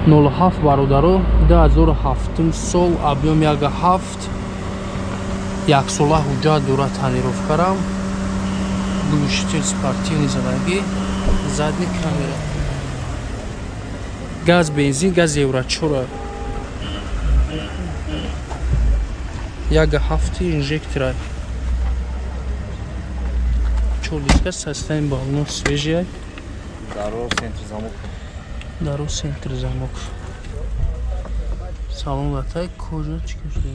07 бародаро, 2007 сол, объём 1,7, яксола ҳуҷҷат дора, тонировкарам, глушитель спортивный задагӣ, задний камера, газ бензин, газ евро 4, 1,7 инжектора, чор диска, состояние баллон свежий. Даро центр замок. Даро центр замок. Салон латай, кожа чӣ шуда?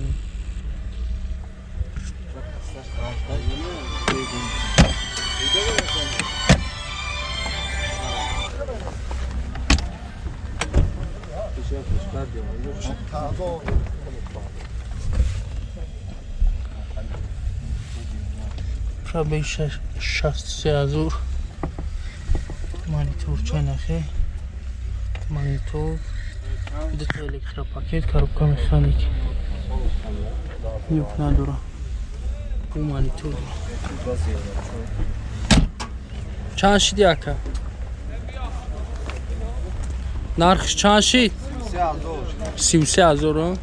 Пробег 63 000, монитор чайнахе, монитор, дута электропакет, коробка механик, люк надора, бу монитор. Чанд шиди, ака? Нархш чанд шид? 33 000,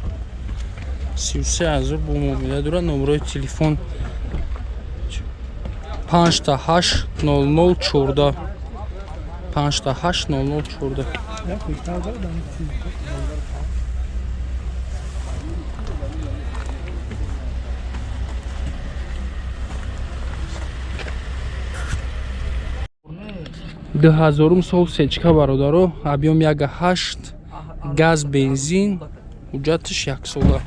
33 000 бо муомила дора. Номерои телефон 58 00 14, 58 00 14. 2000-ум сол сечка, бародаро, объём 1,8, газ бензин, ҳуҷҷаташ яксола,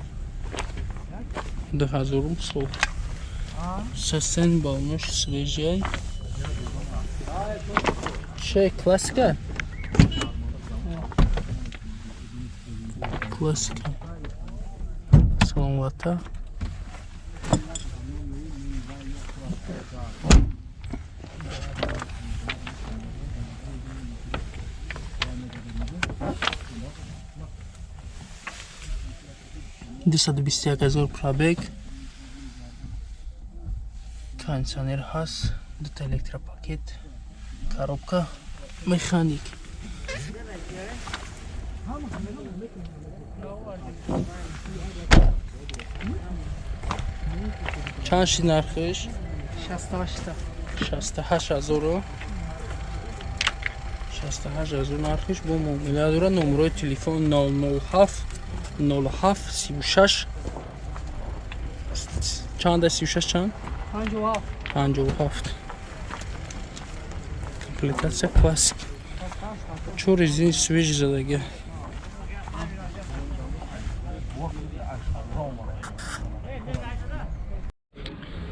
2000-ум сол, состояние баллонош свежий. Че, классика, классика. Саломата. 221 000 пробег, кондиционер ҳаст, дута электропакет, коробка механик. Чанд шид нархиш? 68 000, 68 000 нархиш, бо муомила дора. Номерои телефон 007 07 36 чанд? 36 чанд? 57. Комплектация классик, чор резини свежий задагӣ.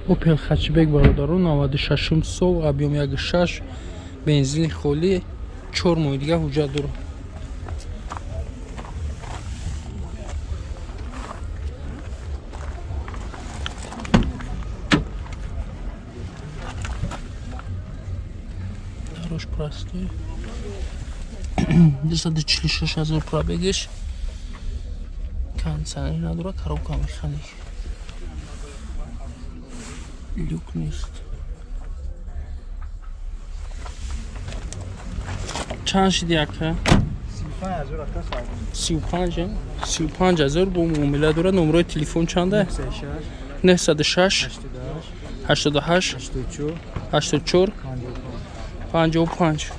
Опел хэтчбек, бародаро, 96-ум сол, объём 1,6, бензини холӣ, 4 моҳи дига ҳуҷҷат дорад. Дарош простой, 246 000 пробегиш, кондиционер надорад, коробка механик, люк нест. Чанд шиди, ака? 35, 35 000, бо муомила дорад. Номерои телефон чанда? 906 88 84 55.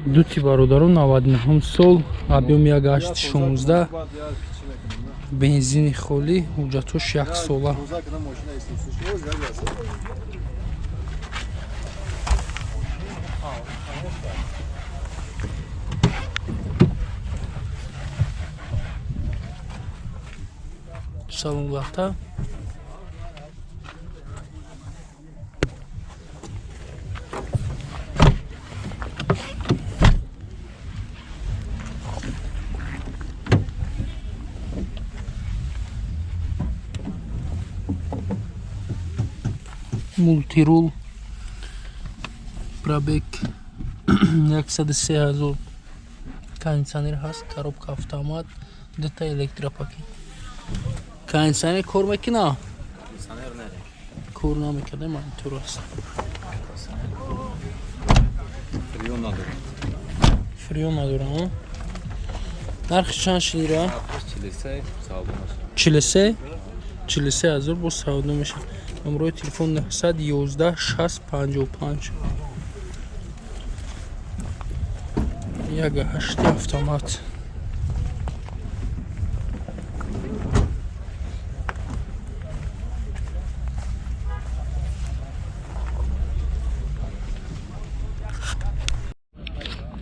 Дути, бародаро, 99-ум сол, объём 1,8 16, бензини холӣ, ҳуҷҷатош яксола. Салон лата. Мултирул. Пробег 103 000. Кондиционер ҳаст, коробка автомат, дута электропакет. Кондиционер кор мекуна? Кондиционер не. Кор намекунад, монитор аст. Фреон надорад. Фреон надорад, нархи чанд шидира? 43 савдо мешавад. 43? 43 ҳазор боз савдо мешавад. Номерои телефон 911 60 55. 1.8 автомат.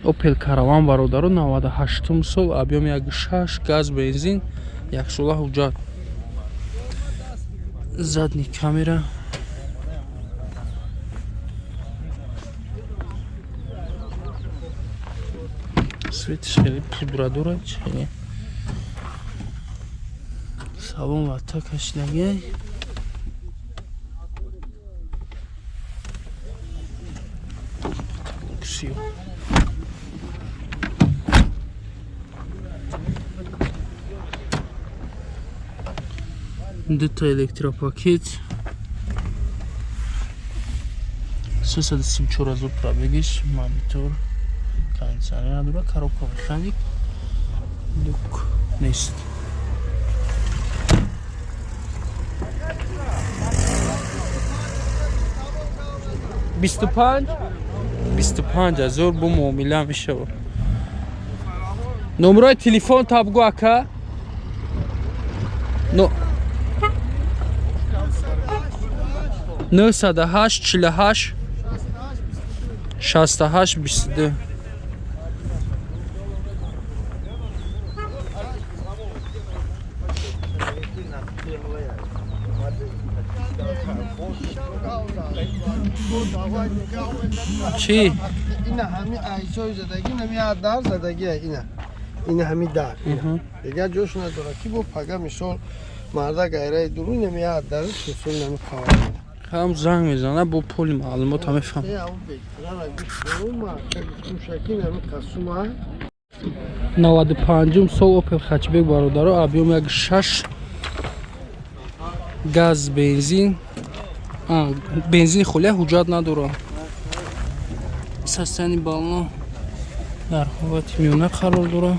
Opel Caravan бародаро 98 сол, объем 1.6, газ, бензин, яксола ҳуҷҷат. Задний камера. Светиш хеле пудра дорад, хеле. Салон вата кашидагиай. Сиё. Дута электропакет. 334 ҳазор пробегиш, монитор, кондиционер надорад, коробка механик, люк нест. 25 ҳазор бо муомила мешавад. Номерои телефон табгу ака. 908 48 68 22. Чӣ? Ина ҳами айсои задагӣ, ина ҳами дар задагӣ, ина. Ина ҳами дар. Дигар ҷош надорад ки бо пага мисол марда гайраи дуру ина ҳами дар сусул нами қавар. Ҳам занг мезана бо пули маълумот ҳам мефаҳмам. 95 сол Opel Hatchback бародаро, объем 1.6, газ, бензин. Бензини холия ҳуҷҷат надорад. Состояние баллона дар ҳолати миёна қарор дорад.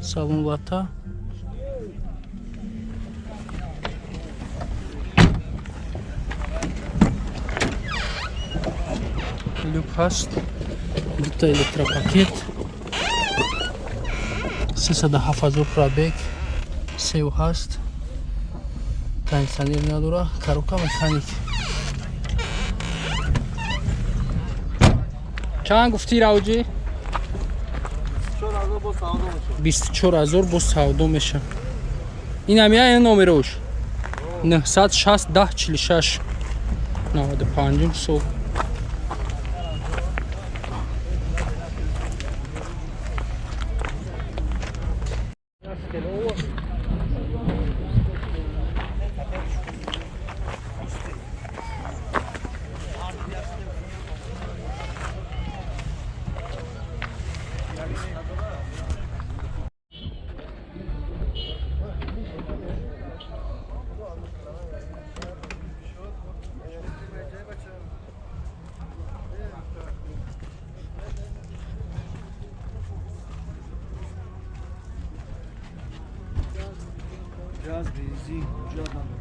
Салон вата. Люк ҳаст, дута электропакет, 307 ҳазор пробег, 3.8, кондиционер надорад, коробка механик. Чанд гуфтӣ равҷӣ? 24 ҳазор боз савдо мешавад. Ин ҳамия номерош 960 10 46 95 сол. Газ, бензин, ҳуҷҷат надорад.